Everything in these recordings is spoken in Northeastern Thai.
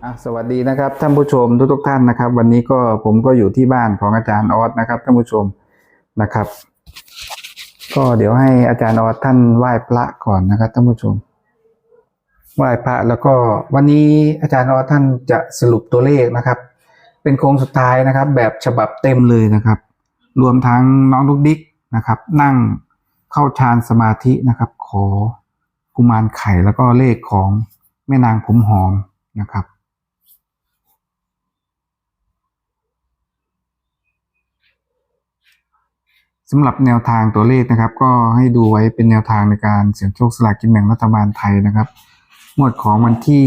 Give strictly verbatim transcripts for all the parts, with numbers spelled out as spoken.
อ่ะ สวัสดีนะครับท่านผู้ชมทุกๆท่านนะครับ วันนี้ก็ผมก็อยู่ที่บ้านของอาจารย์ออสนะครับท่านผู้ชมนะครับ ก็เดี๋ยวให้อาจารย์ออสท่านไหว้พระก่อนนะครับท่านผู้ชม ไหว้พระแล้วก็วันนี้อาจารย์ออสท่านจะสรุปตัวเลขนะครับ เป็นโค้งสุดท้ายนะครับ แบบฉบับเต็มเลยนะครับ รวมทั้งน้องลูกดิ๊กนะครับ นั่งเข้าฌานสมาธินะครับ ขอกุมารไข่แล้วก็เลขของแม่นางผมหอมนะครับ สำหรับแนวทางตัวเลขนะครับ ก็ให้ดูไว้เป็นแนวทางในการเสี่ยงโชคสลากกินแบ่งรัฐบาลไทยนะครับ งวดของวันที่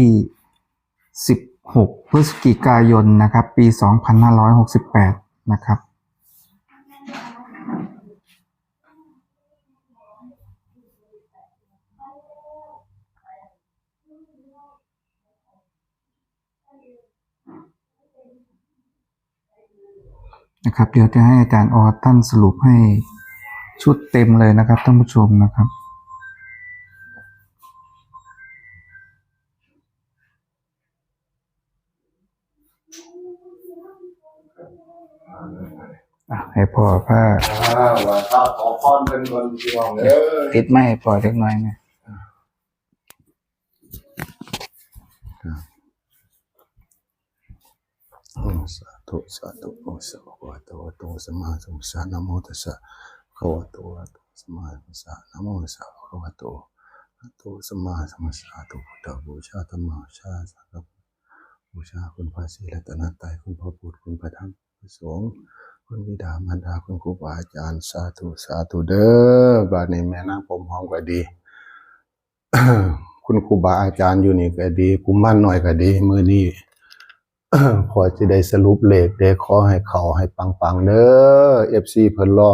สิบหก พฤศจิกายนนะครับ ปี สองพันห้าร้อยหกสิบแปด นะครับ นะครับ เดี๋ยวจะให้อาจารย์ออสท่านสรุปให้ชุดเต็มเลยนะครับท่านผู้ชมนะครับ อ่ะ ให้พ่อพา อ่าว่าครับขอพรเป็นคนพี่น้องเด้อ ติดไมค์ให้พ่อเล็กน้อยนะ โอ้สาธุสาธุโอสะภะคะวะโตอะระหะโตสัมมาสัมพุทธัสสะนะโมตัสสะภะคะวะโตอะระหะโตสัมมาสัมพุทธัสสะนะโมตัสสะภะคะวะโตอะระหะโตสัมมาสัมพุทธัสสะสาธุพุทธบูชาธรรมบูชาสังฆบูชาคุณพระศรีรัตนตรัยคุณพระพุทธคุณพระธรรมพระสงฆ์คุณบิดามารดาคุณครูบาอาจารย์สาธุสาธุเด้อบาดนี้แม่นางผมหอมก็ดี คุณครูบาอาจารย์อยู่นี่ก็ดีกุมารน้อยก็ดีมื้อนี้ พอจะได้สรุปเลขเด้ขอให้เขาให้ปังๆเด้อ เอฟซี เพิ่นรอ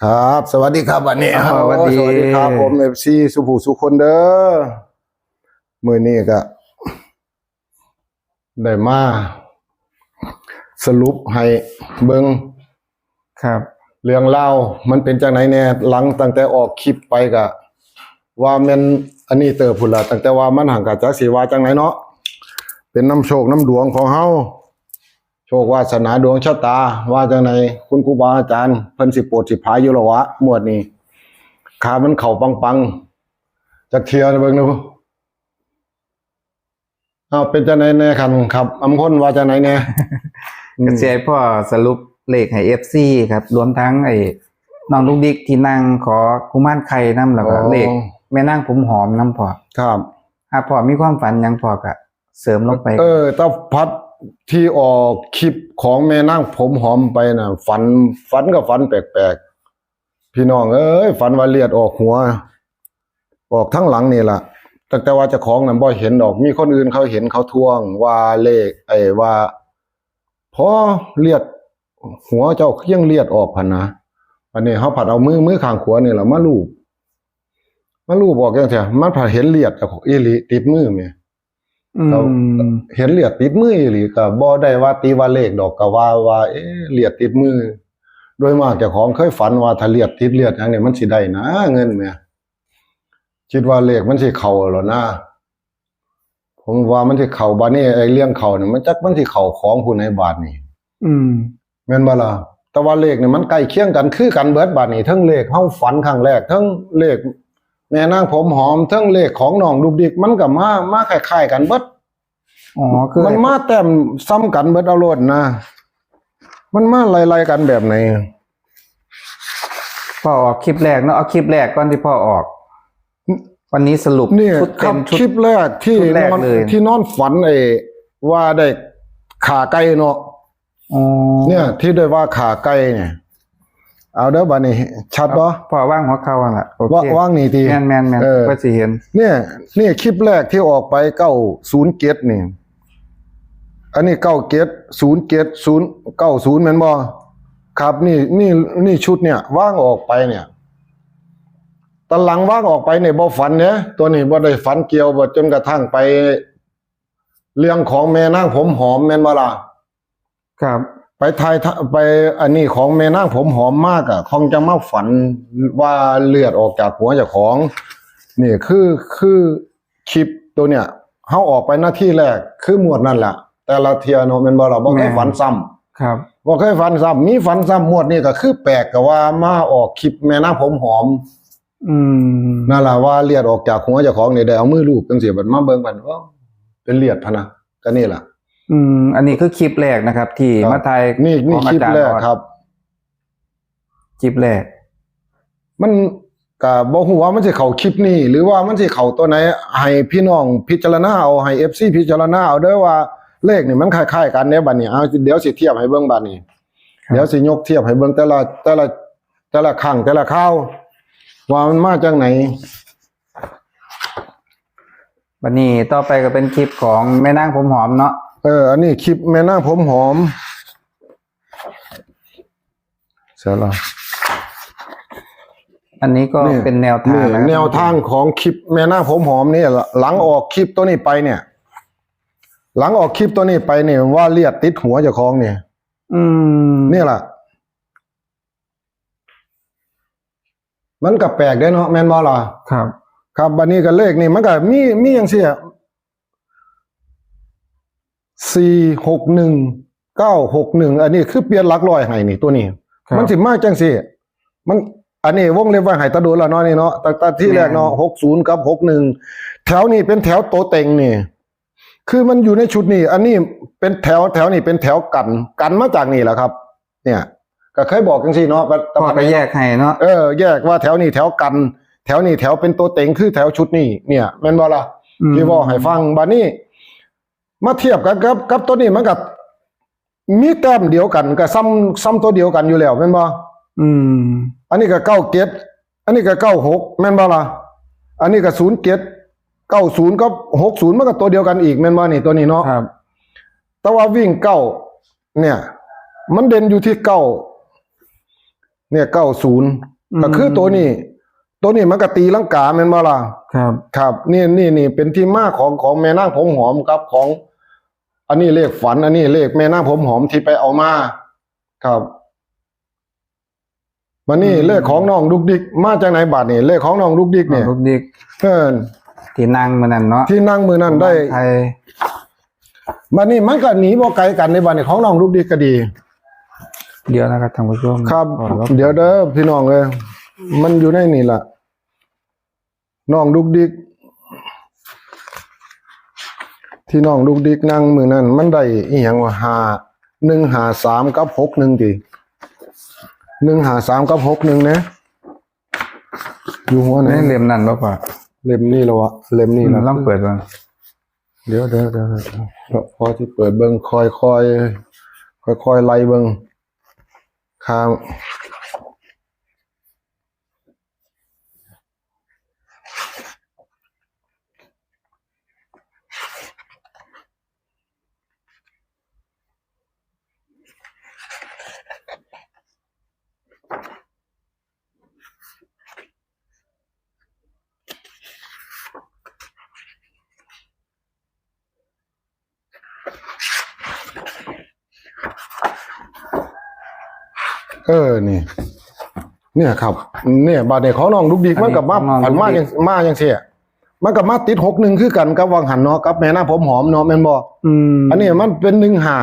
ครับ สวัสดีครับวันนี้ อ่าสวัสดี สวัสดีครับผม เอฟซี สุผู้สุคนเด้อมื้อนี้ก็ได้มาสรุปให้เบิ่ง ครับ เรื่องราวมันเป็นจังไหนแน่หลังตั้งแต่ออกคลิปไปก็ว่าแม่นอันนี้เติบพุ้นละตั้งแต่ว่ามันห่างกับจักสีว่าจังไหนเนาะเป็นน้ำโชคน้ำดวงของเฮาโชควาสนาดวงชะตาว่าจังไหนคุณครูบาอาจารย์เพิ่นสิโปรดสิพายอยู่ละวะงวดนี้ขามันเข่าปังๆจักเทียเบิ่งดูเอาเป็นจังไหนแน่คันครับอำพลว่าจังไหนแน่ ก็เสียพ่อสรุปเลขให้ เอฟซี ครับ รวมทั้งไอ้น้องลูกดิ๊กที่นั่งขอกุมารไข่นำแล้วก็ อ๋อ เลขแม่นางผมหอมนำพ่อ ครับ ถ้าพ่อมีความฝันหยังพ่อก็เสริมลงไป เออตาพัดที่ออกคลิปของแม่นางผมหอมไปน่ะ ฝันฝันกับฝันแปลกๆพี่น้องเอ้ยฝันว่าเลือดออกหัว ออกทั้งหลังนี่ล่ะตั้งแต่ว่าเจ้าของน่ะบ่เห็นดอกมีคนอื่นเขาเห็นเขาทวงว่าเลขไอ้ว่าพอเลือดหัวเจ้ายังเลือดออกพันนะอันนี้เขาผัดเอามือมือข้างขวานี่แหละมาลูบมาลูบออกจังซี่มันผัดเห็นเลือดเจ้าของอีหลีติดมือแม่ อืม เราเห็นเลือดติดมืออีหลีก็บ่ได้ว่าตีว่าเลขดอกก็ว่าว่าเอ๊ะเลือดติดมือ โดยมากเจ้าของเคยฝันว่าถ้าเลือดติดเลือดหยังเนี่ยมันสิได้นะเงินแหม่คิดว่าเลขมันสิเข้าแล้วนะผมว่ามันสิเข้าบาดนี้ไอ้เรื่องเข้าเนี่ยมันจักมันสิเข้าของผู้ไหนบาดนี้ อืม แม่นบ่ล่ะแต่ว่าเลขเนี่ยมันใกล้เคียงกันคือกันเบิดบาดนี้ทั้งเลขเฮาฝันครั้งแรกทั้งเลขแม่นางผมหอมทั้งเลขของน้องดุกดิกมันก็มามาคล้ายๆกันเบิด อ๋อ คือ มันมาแต้มซ้ำกันเบิดเอาโลดนะ มันมาไล่ๆกันแบบไหน พ่อออกคลิปแรกเนาะ เอาคลิปแรกก่อนที่พ่อออก วันนี้สรุป เนี่ย ชุด ครั เต็ บ มชุด คลิปแรกที่ ชุดแรก นอน เลย ที่นอนฝันไอ้ว่าได้ขาไก่เนาะ อ๋อ เนี่ยที่ได้ว่าขาไก่เนี่ย เอาเด้อบัดนี้ ชัดบ่ พ่อว่างหัวเข่าอ่ะล่ะ โอ ว่า เค ว่างนี่ที แมนแมนแมน เออ ก็สิเห็น เนี่ยนี่คลิปแรกที่ออกไปเก้าศูนย์เจ็ดนี่ อันนี้เก้าเจ็ดศูนย์เจ็ดศูนย์เก้าศูนย์แม่นบ่ครับนี่นี่นี่ชุดเนี่ยว่างออกไปเนี่ยตอนหลังว่างออกไปเนี่ยบ่ฝันเนี่ยตัวนี้บ่ได้ฝันเกี่ยวบ่จนกระทั่งไป เรื่องของแม่นางผมหอมแม่นบ่ล่ะ ครับ ไปทายทะไปอันนี้ของแม่นางผมหอมมากอ่ะคงจะมาฝันว่าเลือดออกจากหัวเจ้าของ นี่คือคือคลิปตัวเนี้ย เฮาออกไปนาทีแรก คืองวดนั่นแหละ แต่ละเทื่อเนาะ แม่นบ่ล่ะ บ่เคย แม่น ฝันซ้ำ ครับ บ่เคยฝันซ้ำ มีฝันซ้ำงวดนี้ก็คือแปลก ก็ว่ามาออกคลิปแม่นางผมหอม อืม นั่นล่ะ ว่าเลือดออกจากหัวเจ้าของนี่ ได้เอามือลูบจังซี่ บัดมาเบิ่งบัด โอ้ เป็นเลือดพะนะ ก็นี่ล่ะ อืม อันนี้คือคลิปแรกนะครับ ที่ ครับ มาถ่าย นี่ นี่ ของอาจารย์ คลิปแรก ออด ครับ คลิปแรก มันก็บ่ฮู้ว่ามันสิเข้าคลิปนี้ หรือว่ามันสิเข้าตัวไหน ให้พี่น้องพิจารณาเอา ให้ เอฟซี พิจารณาเอาเด้อ ว่าเลขนี่มันคล้ายๆกันเด้ บัดนี้ เอา เดี๋ยวสิเทียบให้เบิ่งบัดนี้ ครับ เดี๋ยวสิยกเทียบให้เบิ่งแต่ละ แต่ละ แต่ละครั้ง แต่ละคราว ว่ามันมาจังไหน บัดนี้ต่อไปก็เป็นคลิปของแม่นางผมหอมเนาะ เออ อันนี้คลิปแม่นางผมหอม เสร็จแล้ว อันนี้ก็ นี่ เป็นแนวทาง นี่ นะครับ แนวทางของคลิปแม่นางผมหอมนี่ล่ะ หลังออกคลิปตัวนี้ไปเนี่ย หลังออกคลิปตัวนี้ไปเนี่ย ว่าเลือดติดหัวเจ้าของเนี่ย อืม นี่ล่ะ มันก็แปลกเด้เนาะ แม่นบ่ล่ะ ครับ ครับ บัดนี้ก็เลขนี่มันก็มี มีจังซี่อะ สี่หกหนึ่ง เก้าหกหนึ่ง อันนี้คือเปลี่ยนหลักร้อยให้นี่ ตัวนี้ ครับ มันสิมาจังซี่ มัน อันนี้วงเล็บไว้ให้ตะโดนแล้วเนาะ นี่เนาะ ตั้งแต่ที่แรกเนาะ แม่น หกศูนย์ กับ หกหนึ่ง แถวนี้เป็นแถวโตเต็งนี่ คือมันอยู่ในชุดนี้ อันนี้เป็นแถว แถวนี้เป็นแถวกัน กันมาจากนี่แหละครับ เนี่ย ก็เคยบอกจังซี่เนาะ แต่ พ่อก็แยกให้เนาะ เออ แยกว่าแถวนี้แถวกัน แถวนี้แถวเป็นตัวเต็ง คือแถวชุดนี้ เนี่ย แม่นบ่ล่ะ อืม ที่เว้าให้ฟัง บัดนี้ มาเทียบกันกับ กับตัวนี้ มันก็มีแต้มเดียวกัน ก็ซ้ำ ซ้ำตัวเดียวกันอยู่แล้ว แม่นบ่ อืม อันนี้ก็ เก้าเจ็ด อันนี้ก็ เก้าหก แม่นบ่ล่ะ อันนี้ก็ ศูนย์เจ็ด เก้าศูนย์ กับ หกศูนย์ มันก็ตัวเดียวกันอีก แม่นบ่นี่ ตัวนี้เนาะ ครับ แต่ว่าวิ่ง เก้า เนี่ย มันเด่นอยู่ที่ เก้า เนี่ย เก้าศูนย์ อืม ก็คือตัวนี้ ตัวนี้มันก็ตีลังกา แม่นบ่ล่ะ ครับ ครับ นี่ นี่ นี่เป็นที่มาของ ของแม่นางผมหอมกับของ อันนี้เลขฝัน อันนี้เลขแม่นางผมหอมที่ไปเอามา ครับ บัดนี้ อืม เลขของน้องดุกดิกมาจากไหนบัดนี้ เลขของน้องดุกดิกเนี่ย น้องดุกดิก เออ ที่นั่งมื้อนั้นเนาะ ที่นั่งมื้อนั้นได้ ไทย บัดนี้มันก็หนีบ่ไกลกันในบัดนี้ของน้องดุกดิกก็ดี เดี๋ยวนะครับท่านผู้ชม ครับ ขอรบ เดี๋ยวเด้อพี่น้องเอ้ย มันอยู่ในนี่ล่ะ น้องดุกดิก ที่น้องดุกดิกนั่งมื้อนั้น มันได้อีหยังวะ ห้า หนึ่งห้าสาม กับ หกหนึ่ง ติ หนึ่งห้าสาม กับ หกหนึ่ง นะ อยู่หัวไหน ในเล่มนั้นบ่ปะ เล่มนี้แล้ววะ เล่มนี้ อืม แล้ว ลองเปิดเบิ่ง เดี๋ยว เดี๋ยว เดี๋ยว เดี๋ยว พอสิเปิดเบิ่ง ค่อยๆ ค่อยๆ ไล่เบิ่ง ครับ เออ นี่ เนี่ยครับ เนี่ย บัดนี้ของน้องดุกดิก อันนี้ มันก็มา ของน้อง ผันมา ดุกดิก จัง มาจังซี่ มันก็มาติด หกหนึ่ง คือกันกับวังหันเนาะ กับแม่นางผมหอมเนาะ แม่นบ่ อืม อันนี้มันเป็น หนึ่งห้า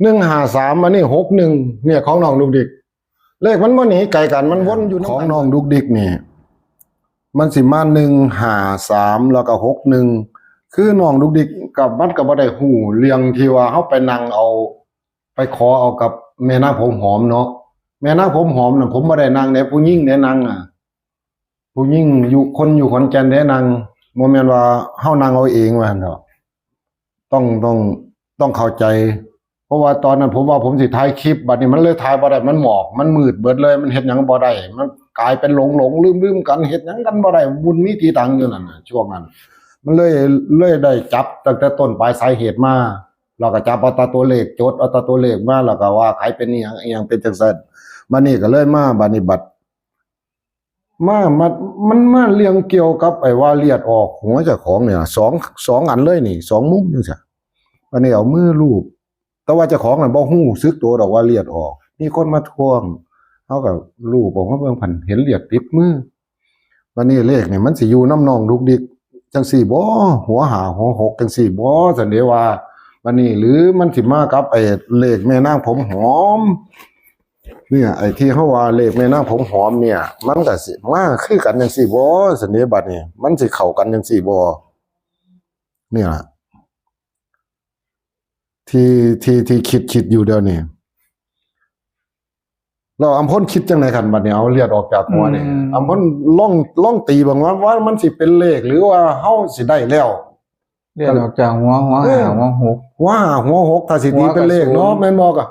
หนึ่งห้าสาม อันนี้ หกหนึ่ง เนี่ย ของน้องดุกดิก เลขมันบ่หนีไกลกัน มันวนอยู่นำกัน ของน้องดุกดิกนี่ มันสิมา หนึ่งห้าสาม แล้วก็ หกหนึ่ง คือน้องดุกดิกกับมันก็บ่ได้ฮู้เรื่องที่ว่าเฮาไปนั่งเอา ไปขอเอากับแม่นางผมหอมเนาะ แม่นางผมหอมน่ะ ผมบ่ได้นั่งเด้ ผู้หญิงเด้นั่งอ่ะ ผู้หญิงอยู่ คนอยู่ขอนแก่นเด้นั่ง บ่แม่นว่าเฮานั่งเอาเองว่าซั่นดอก ต้อง ต้อง ต้องเข้าใจ เพราะว่าตอนนั้นผมว่าผมสิถ่ายคลิป บัดนี้มันเลยถ่ายบ่ได้ มันหมอก มันมืดเบิดเลย มันเฮ็ดหยังบ่ได้ มันกลายเป็นหลงๆ ลืมๆ กัน เฮ็ดหยังกันบ่ได้ บุญมีตีตังอยู่นั่นน่ะ ช่วงนั้น มันเลย เลยได้จับตั้งแต่ต้นปลายสาเหตุมา เราก็จับเอาแต่ตัวเลข จดเอาแต่ตัวเลขมา แล้วก็ว่าใครเป็นอีหยัง อีหยังเป็นจังซั่น บัดนี้ก็เลยมา บัดนี้บัด มา มา มันมาเรื่องเกี่ยวกับไอ้ว่าเลือดออกหัวเจ้าของเนี่ย สอง สองอันเลยนี่ สองมุมจังซี่ อันนี้เอามือลูบ แต่ว่าเจ้าของน่ะบ่ฮู้สึกตัวดอกว่าเลือดออก มีคนมาทวง เฮาก็ลูบออกมาเบิ่ง พันเห็นเลือดติดมือ บัดนี้เลขนี่มันสิอยู่นำน้องดุกดิก จังซี่บ่ หัวห้าหัวหกจังซี่บ่ ซั่นเด้ว่า บัดนี้ หรือมันสิมากับไอ้เลขแม่นางผมหอม เนี่ย ไอ้ที่เฮาว่าเลขแม่นางผมหอมเนี่ย มันก็สิมาคือกันจังซี่บ่ ซั่นเด้ บัดนี้ มันสิเข้ากันจังซี่บ่ เนี่ยล่ะ ที่ ที่ ที่คิด คิดอยู่เดี๋ยวนี้ แล้วอำพลคิดจังได๋คันบัดนี้ เอาเลือดออกจากหัวนี่ อืม อำพลลอง ลองตีเบิ่งว่า ว่ามันสิเป็นเลข หรือว่าเฮาสิได้แล้ว เลือดออกจากหัว หัว เออ ห้า หัว หก หัวห้า หัวหก ถ้าสิตีเป็นเลขเนาะ หัวก็ศูนย์ แม่นบ่กะ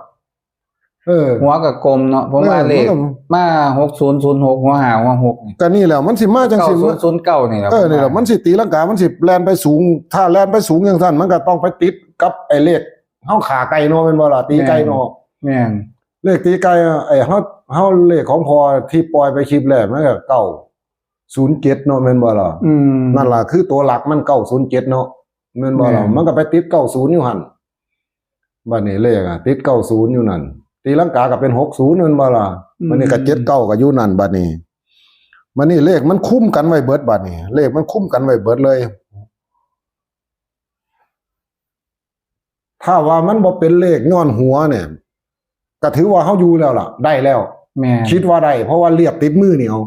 เออ หัวก็กลมเนาะ ผมว่า เออ เลข มันก็มา หกศูนย์ศูนย์หก หัวห้า หัวหก นี่ ก็นี่แหละ มันสิมาจังซี่ เก้าศูนย์ศูนย์เก้า นี่แหละ เออ ผมว่า นี่แหละ มันสิตีลังกา มันสิแล่นไปสูง ถ้าแล่นไปสูงจังซั่น มันก็ต้องไปติดกับไอ้เลขเฮาขาไก่เนาะ แม่นบ่ล่ะ ตีไก่เนาะ แม่น เลขตีไก่ ไอ้เฮา เฮาเลขของพ่อที่ปล่อยไปคลิปแรกมันก็ เก้าศูนย์เจ็ด เนาะ แม่นบ่ล่ะ อืม นั่นล่ะ คือตัวหลักมัน เก้าศูนย์เจ็ด เนาะ แม่นบ่ล่ะ แม่น มันก็ไปติด เก้าศูนย์ อยู่หั่น บัดนี้เลขอะ ติด เก้าศูนย์ อยู่นั่น ตีลังกาก็เป็น หกศูนย์ แม่นบ่ล่ะ อืม บัดนี้ก็ เจ็ดเก้า ก็อยู่นั่น บัดนี้ บัดนี้เลขมันคุ้มกันไว้เบิด บัดนี้ เลขมันคุ้มกันไว้เบิดเลย ถ้าว่ามันบ่เป็นเลขย้อนหัวเนี่ย ก็ถือว่าเฮาอยู่แล้วล่ะ ได้แล้ว แม่น คิดว่าได้ เพราะว่าเลือดติดมือนี่เอา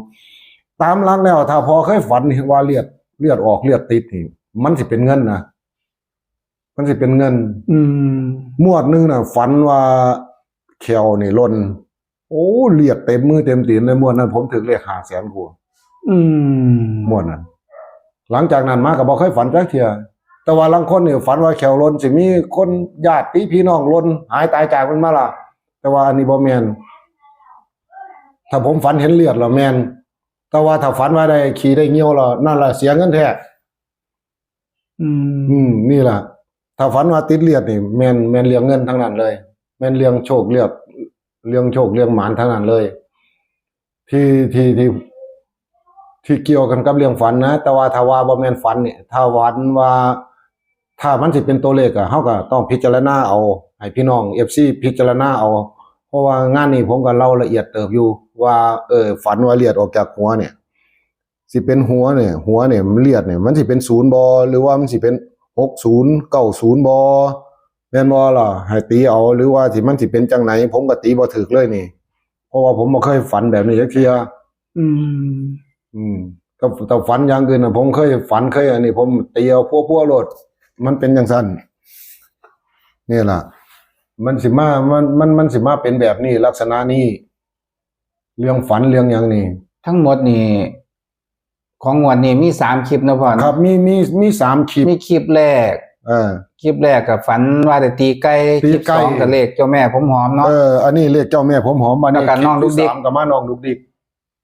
ตามหลักแล้ว ถ้าพ่อเคยฝันว่าเลือด เลือดออก เลือดติดนี่ มันสิเป็นเงินนะ มันสิเป็นเงิน อืม งวดหนึ่งน่ะ ฝันว่าแข้วนี่หล่น โอ้ เลือดเต็มมือเต็มตีนเลย งวดนั้นผมถืกเลขห้าแสนกว่า อืม งวดนั้น หลังจากนั้นมาก็บ่เคยฝันจักเทื่อ แต่ว่าลางคนนี่ฝันว่าแข้วหล่น สิมีคนญาติพี่น้องหล่น หายตายจากมันมาล่ะ แต่ว่าอันนี้บ่แม่น ถ้าผมฝันเห็นเลือดแล้วแม่น แต่ว่าถ้าฝันว่าได้ขี้ได้เยี่ยวแล้ว นั่นล่ะเสียเงินแท้ อืม อืม นี่ล่ะ ถ้าฝันว่าติดเลือดนี่ แม่น แม่นเรื่องเงินทั้งนั้นเลย แม่นเรื่องโชคเลือก เรื่องโชคเรื่องหมานทั้งนั้นเลย ที่ ที่ ที่ ที่เกี่ยวกันกับเรื่องฝันนะ แต่ว่าถ้าว่าบ่แม่นฝันนี่ ถ้าฝันว่า ถ้ามันสิเป็นตัวเลขอะ เฮาก็ต้องพิจารณาเอา ให้พี่น้อง เอฟซี พิจารณาเอา เพราะว่างานนี้ผมก็เล่าละเอียดเติบอยู่ ว่า เออ ฝันว่าเลือดออกจากหัวเนี่ย สิเป็นหัวเนี่ย หัวเนี่ย มันเลือดเนี่ย มันสิเป็นศูนย์บ่ หรือว่ามันสิเป็น หกศูนย์ เก้าศูนย์ บ่ แม่นบ่ล่ะ ให้ตีเอา หรือว่าสิ มันสิเป็นจังไหน ผมก็ตีบ่ถูกเลยนี่ เพราะว่าผมบ่เคยฝันแบบนี้จักเทื่อ อืม อืม ก็ แต่ฝันอย่างอื่นน่ะ ผมเคยฝัน เคยอันนี้ ผมตีเอาพัวๆ โลด มันเป็นจังซั่น นี่ล่ะ มันสิมา มัน มัน มันสิมาเป็นแบบนี้ ลักษณะนี้ เรื่องฝันเรื่องหยังนี่ ทั้งหมดนี่ ของงวดนี้มีสามคลิปนะพ่อเนาะ ครับ มี มี มีสามคลิป มีคลิปแรก เออ คลิปแรกก็ฝันว่าได้ตีไก่ ตีไก่ คลิปสองก็เลขเจ้าแม่ผมหอมเนาะ เออ อันนี้เลขเจ้าแม่ผมหอม อันนี้ แล้วก็ คลิป น้องดุกดิก ที่สามก็มาน้องดุกดิก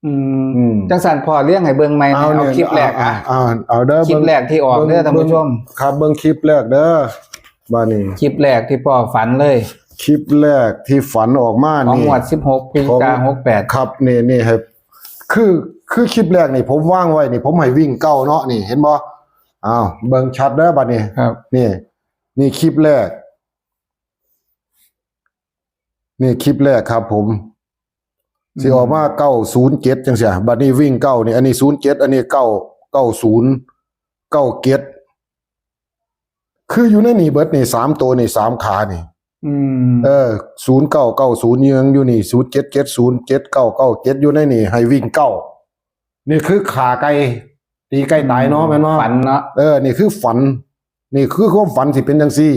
อืม อืม จังซั่นพ่อเรียงให้เบิ่งใหม่ เอา เอา เนี่ย คลิปแรก อ่ะ อ่ะ อ่ะ เอาเด้อ คลิปแรกที่ออกเด้อ เบิ่ง ท่านผู้ชม เบิ่ง ครับ เบิ่งคลิปแรกเด้อ บาดนี้ คลิปแรกที่พ่อฝันเลย คลิปแรกที่ฝันออกมา ของ นี่ งวดสิบหกพฤศจิกา ของ หกแปด ครับ นี่ นี่ให้ คือ คือคลิปแรกนี่ผมวางไว้นี่ ผมให้วิ่งเก้าเนาะ นี่ เห็นบ่ อ้าว เบิ่งชัดเด้อบาดนี้ ครับ นี่ นี่คลิปแรก นี่คลิปแรกครับผม อืม สิออกมา เก้าศูนย์เจ็ด จังซี้ บาดนี้วิ่งเก้านี่ อันนี้ ศูนย์เจ็ด อันนี้ เก้า เก้าศูนย์ เก้าเจ็ด คืออยู่ในนี่เบิดนี่ สามตัวนี่ สามขานี่ อืม เออ ศูนย์เก้าเก้าศูนย์ ยังอยู่นี่ ศูนย์เจ็ดเจ็ดศูนย์ เจ็ดเก้าเก้าเจ็ด อยู่ในนี่ ให้วิ่งเก้า นี่คือขาไก่ ตีไก่ตายเนาะ แม่นบ่ ฝันเนาะ เออ นี่คือฝัน นี่คือความฝันสิเป็นจังซี่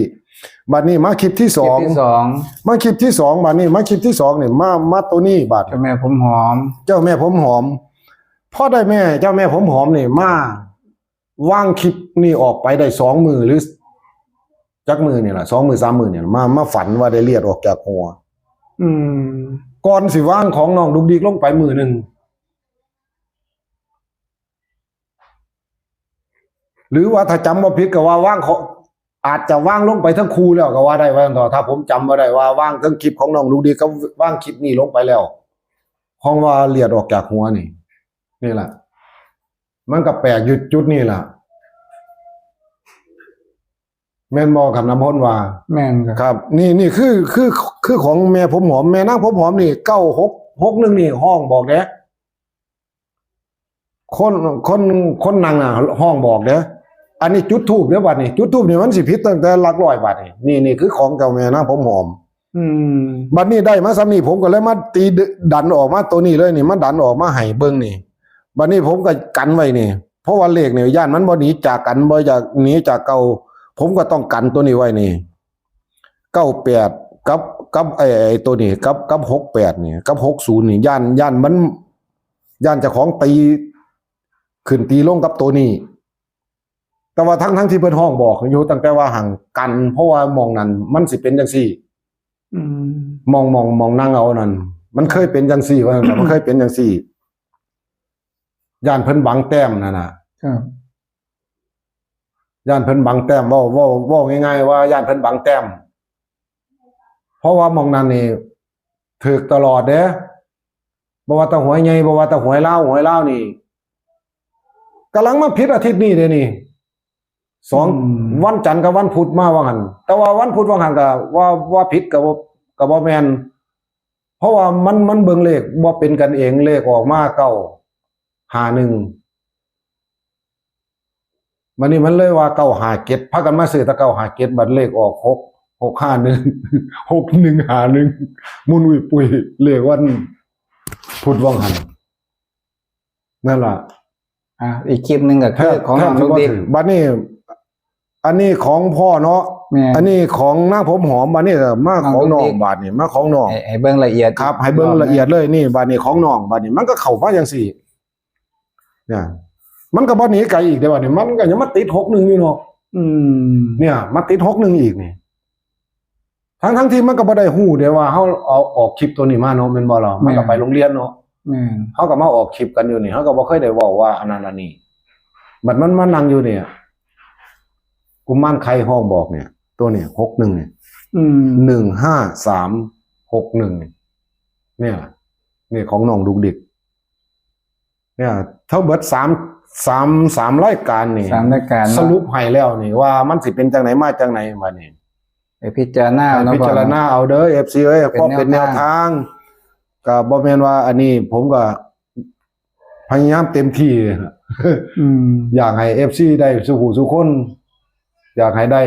บัดนี้มาคลิปที่สอง คลิปที่สอง มาคลิปที่สอง บัดนี้มาคลิปที่สองนี่ มา มาตัวนี้บัด เจ้าแม่ผมหอม เจ้าแม่ผมหอม พอได้แม่ เจ้าแม่ผมหอมนี่ มาวางคลิปนี่ออกไปได้สองมื้อหรือ จักมื้อนี่ล่ะ สองมื้อสามมื้อนี่ล่ะ มา มาฝันว่าได้เลือดออกจากหัว อืม ก่อนสิวางของน้องดุกดิกลงไปมื้อหนึ่ง หรือว่าถ้าจำบ่ผิดก็ว่าวางของ อาจจะวางลงไปทั้งคู่แล้วก็ว่าได้ ว่าซั่นเถาะ ถ้าผมจำบ่ได้ว่าวางทั้งคลิปของน้องดุกดิกกับวางคลิปนี้ลงไปแล้ว ของว่าเลือดออกจากหัวนี่ นี่ล่ะ มันก็แปลกอยู่จุดนี่ล่ะ แม่นบ่ครับ น้ำพลว่า แม่นครับ ครับ นี่ นี่คือ คือ คือของแม่ผมหอม แม่นางผมหอมนี่ เก้าหกหกหนึ่ง นี่ฮ้องบอกเด้ คน คน คนนั่งน่ะฮ้องบอกเด้ อันนี้จุดธูปเด้อบัดนี้ จุดธูปนี่มันสิผิดตั้งแต่หลักร้อยบัดนี้ นี่ นี่คือของเจ้าแม่นางผมหอม อืม บัดนี้ได้มาซ้ำนี่ ผมก็เลยมาตีดันออกมาตัวนี้เลยนี่ มาดันออกมาให้เบิ่งนี่ บัดนี้ผมก็กันไว้นี่ เพราะว่าเลขนี่ย่านมันบ่หนีจากกัน บ่อยากหนีจากเก่า ผมก็ต้องกันตัวนี้ไว้นี่ เก้าแปด กับ กับไอ้ไอ้ตัวนี้ กับ กับ หกแปด นี่ กับ หกศูนย์ นี่ ย่าน ย่านมัน ย่านเจ้าของตีขึ้นตีลงกับตัวนี้ แต่ว่าทั้ง ทั้งที่เพิ่นฮ้องบอกอยู่ตั้งแต่ว่าห่างกัน เพราะว่าหม่องนั้นมันสิเป็นจังซี่ อืม หม่อง หม่อง หม่องนั่งเอานั่น มันเคยเป็นจังซี่ ว่าซั่น มันเคยเป็นจังซี่ ย่านเพิ่นบังแต้มนั่นน่ะ ครับ ย่านเพิ่นบังแต้ม เว้า เว้า เว้าง่ายๆว่าย่านเพิ่นบังแต้ม เพราะว่าหม่องนั้นนี่ถืกตลอดเด้ บ่ว่าแต่หวยใหญ่ บ่ว่าแต่หวยลาว หวยลาวนี่ กำลังมาผิดอาทิตย์นี้เด้นี่ สอง อืม วันจันทร์กับวันพุธมาว่าหั่น แต่ว่าวันพุธว่าหั่นก็ว่า ว่าผิดก็บ่ ก็บ่แม่น เพราะว่ามัน มันเบิ่งเลขบ่เป็นกันเอง เลขออกมา เก้าห้าหนึ่ง บัดนี้มันเลยว่า เก้าห้าเจ็ด พากันมาซื้อแต่ เก้าห้าเจ็ด บัดเลขออก หก หกห้าหนึ่ง หกหนึ่งห้าหนึ่ง มุนอุ้ยปุ้ย เลขวันพุธว่าหั่น นั่นล่ะ อ่ะ อีกคลิปหนึ่งก็คือของน้องลูกดิ๊ก บัดนี้ อันนี้ของพ่อเนาะ แม่น อันนี้ของนางผมหอม บัดนี้ก็มาของน้อง น้องลูกดิ๊ก บัดนี้ มาของน้อง ให้ให้เบิ่งละเอียด ครับ ให้เบิ่งละเอียดเลยนี่ บัดนี้ของน้อง บัดนี้มันก็เข้ามาจังซี่ เนี่ย มันก็บ่หนีไกลอีกเด้ บัดนี้ มันก็ยังมาติด หกหนึ่ง อยู่เนาะ อืม เนี่ย มาติด หกหนึ่ง อีกนี่ ทั้ง ทั้งที่มันก็บ่ได้ฮู้เด้ว่าเฮาเอาออกคลิปตัวนี้มาเนาะ แม่นบ่ล่ะ มันก็ แม่น ไปโรงเรียนเนาะ แม่น เฮาก็มาออกคลิปกันอยู่นี่ เฮาก็บ่เคยได้เว้าว่าอันนั้นอันนี้ บัดมันมานั่งอยู่เนี่ย กุมารไข่ฮ้องบอกเนี่ย ตัวเนี่ย หกหนึ่ง เนี่ย อืม หนึ่งห้าสามหกหนึ่ง เนี่ย เนี่ยของน้องดุกดิก เนี่ย ทั้งเบิดสาม สาม สามรายการนี่ สามรายการเนาะ สรุปให้แล้วนี่ว่ามันสิเป็นจังไหนมาจังไหนมานี่ ไปพิจารณาเอาเนาะ พิจารณาเอาเด้อ เอฟซี เอ้ย เป็น เพราะเป็นแนว แนวทาง ทาง ก็บ่แม่นว่าอันนี้ผมก็พยายามเต็มที่ อืม อยากให้ เอฟซี ได้สู่ผู้สู่คน อยากให้ได้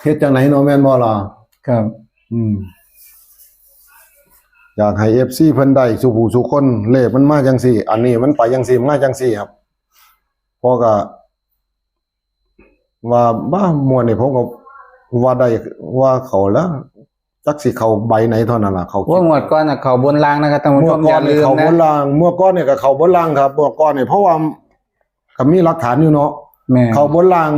เฮ็ดจังไหนเนาะ แม่นบ่ล่ะ ครับ อืม อยากให้ เอฟซี เพิ่นได้สู่ผู้สู่คน เลขมันมาจังซี่ อันนี้มันไปจังซี่ มาจังซี่ครับ พอก็ ว่าบ้าม่วนนี่ผมก็ว่าได้ ว่าเข้าแล้ว จักสิเข้าใบไหนเท่านั้นล่ะ เข้า ว่างวดก่อนน่ะเข้าบนล่างนะครับท่านผู้ชม เมื่อก่อนนี่ อย่าลืม เข้าบน นะ ล่าง เมื่อก่อนนี่ก็เข้าบนล่างครับ เมื่อก่อนนี่ เพราะว่าก็มีหลักฐานอยู่เนาะ แม่น เข้าบนล่าง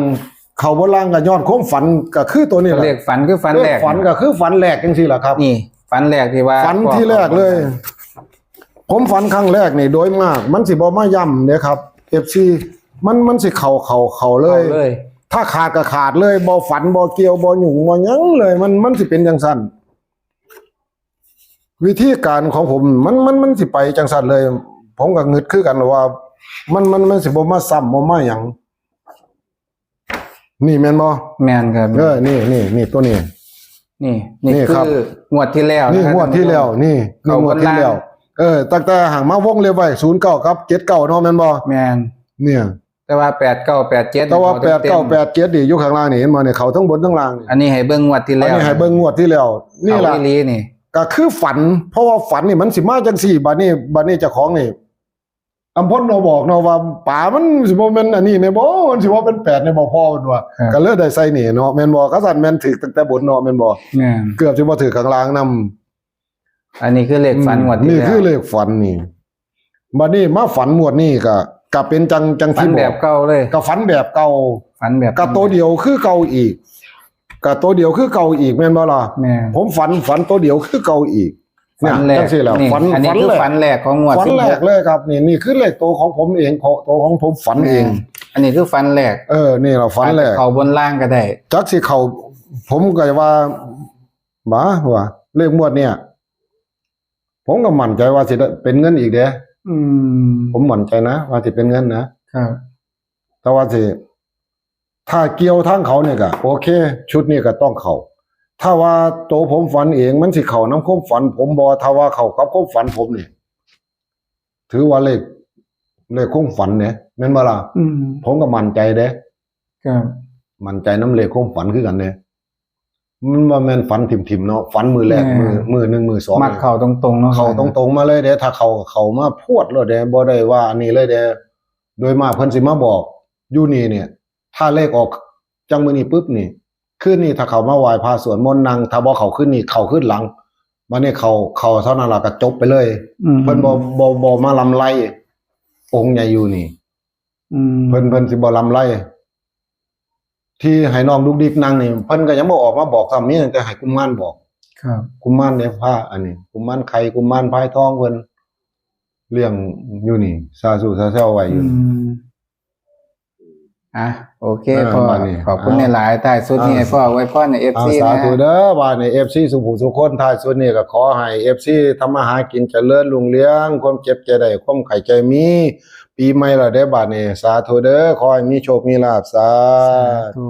เข้าบนล่างก็ย้อนความฝันก็คือตัวนี้แหละ เลขฝันคือฝันแรก เลขฝันก็คือฝันแรกจังซี่แหละครับ นี่ฝันแรกที่ว่า ฝันที่แรกเลย ผมฝันครั้งแรกนี่โดยมาก มันสิบ่มาย้ำเด้ครับ เอฟซี มัน มันสิเข้า เข้า เข้าเลย เข้าเลย ถ้าขาดก็ขาดเลย บ่ฝัน บ่เกี่ยว บ่หยุ่ง บ่หยังเลย มัน มันสิเป็นจังซั่น วิธีการของผม มัน มัน มันสิไปจังซั่นเลย ผมก็งึดคือกันว่า มัน มัน มันสิบ่มาซ้ำบ่มาหยัง นี่แม่นบ่ แม่นครับ เออ นี่ นี่ นี่ ตัวนี้ นี่นี่ นี่ครับ คืองวดที่แล้ว นี่ ะครับ งวดที่แล้ว นี่ นี่ เข้า งวดที่ บนล่าง แล้ว เออ ตั้งแต่ห่างมาวงเล็บไว้ ศูนย์เก้า กับ เจ็ดเก้า เนาะ แม่นบ่ แม่น เนี่ย แต่ว่าแปดเก้าแปดเจ็ด แต่ว่า เต็มๆ แปดเก้าแปดเจ็ด นี่อยู่ข้างล่างนี่ เห็นบ่เนี่ย เข้าทั้งบนทั้งล่างนี่ อันนี้ให้เบิ่งงวดที่ อัน แล้ว นี้ให้เบิ่งงวดที่แล้ว นี่ล่ะ เอาอีหลีนี่ ก็คือฝัน เพราะว่าฝันนี่มันสิมาจังซี่ บัดนี้ บัดนี้เจ้าของนี่ อำพลเนาะบอกเนาะว่า ป๋ามันสิบ่แม่นอันนี้แม่นบ่ มันสิว่าเป็นแปดแม่นบ่พ่อเพิ่นว่า ครับ ก็เลยได้ใส่นี่เนาะ แม่นบ่ ก็สั่นแม่นถืกตั้งแต่บนเนาะ แม่นบ่ แม่น เกือบสิบ่ถืกข้างล่างนำ อันนี้คือเลขฝันงวดที่ นี่ แล้ว คือเลขฝันนี่ บัดนี้มาฝันงวดนี้ก็ ก็เป็นจัง จัง ฝัน ที่บ แบ อบ ก เก่าเลย ก็ฝันแบบเก่า ฝันแบบ ก็ตัวเดียวคือเก่าอีก ก็ตัวเดียวคือเก่าอีก แม่นบ่ล่ะ แม่น ผมฝัน ฝันตัวเดียวคือเก่าอีก ฝันแรก จังซี่แหละ นี่ ฝัน อันนี้ ฝัน คือ แรก ฝันแรกของงวด ฝันแรก สิบหก เลยครับ นี่ นี่คือเลขตัวของผมเอง ของตัวของผมฝันเอง อันนี้คือฝันแรก เออ นี่เราฝันแรก อาจจะเข้าบนล่างก็ได้ จักสิเข้า ผมก็ว่า บ้าว่า เลขงวดเนี่ย ผมก็มั่นใจว่าสิได้เป็นเงินอีกเด้ อืม ผมมั่นใจนะ ว่าสิเป็นเงินนะ ครับ แต่ว่าสิ ถ้าเกี่ยวทางเขาเนี่ยก็ โอเค ชุดนี้ก็ต้องเข้า ถ้าว่าตัวผมฝันเองมันสิเข้านำความฝันผมบ่ ถ้าว่าเข้ากับความฝันผมนี่ ถือว่าเลข เลขความฝันเด้ แม่นบ่ล่ะ อืม ผมก็มั่นใจเด้ ครับ มั่นใจนำเลขความฝันคือกันเด้ มันบ่แม่นฝันถิ่มๆเนาะ ฝันมื้อแรก แม่น มื้อมื้อหนึ่งมื้อสอง มักเข้าตรงๆเนาะ เข้าตรงๆมาเลยเด้ ถ้าเข้าเข้ามาพรวดเลยเด้ บ่ได้ว่าอันนี้เลยเด้ โดยมากเพิ่นสิมาบอก อยู่นี่เนี่ย ถ้าเลขออกจังมื้อนี้ปุ๊บนี่ คืนนี้ถ้าเข้ามาไหว้พระสวดมนต์นั่ง ถ้าบ่เข้าคืนนี้ เข้าคืนหลัง บัดนี้เข้า เข้าเท่านั้นล่ะก็จบไปเลย อืม เพิ่นบ่บ่บ่มาลำไร องค์ใหญ่อยู่นี่ อืม เพิ่น เพิ่นสิบ่ลำไร ที่ให้น้องดุกดิกนั่งนี่ เพิ่นก็ยังบ่ออกมาบอกซ้ำ มีตั้งแต่ให้กุมารบอก ครับ กุมารเนี่ยพา อันนี้ กุมารไข่ กุมารพายทอง เพิ่นเลี้ยงอยู่นี่ สาธุสาแซวไว้อยู่ อืม อ่ะ โอเค เออ พ่อ บัดนี้ ขอบคุณ เอา หลายๆท้ายสุดนี่ เอา ให้พ่ออวยพรใน เอฟซี เอา สา นะ ธุเด้อ ว่าใน เอฟซี สุผู้สุคน ท้ายสุดนี่ก็ขอให้ เอฟซี ทำมาหากินเจริญรุ่งเรือง ความเจ็บจะได้ ความไข้จะมี ปีใหม่แล้วเด้อบาดนี้ สาธุเด้อ ขอให้มีโชคมีลาภ สา สา ธุ ธุ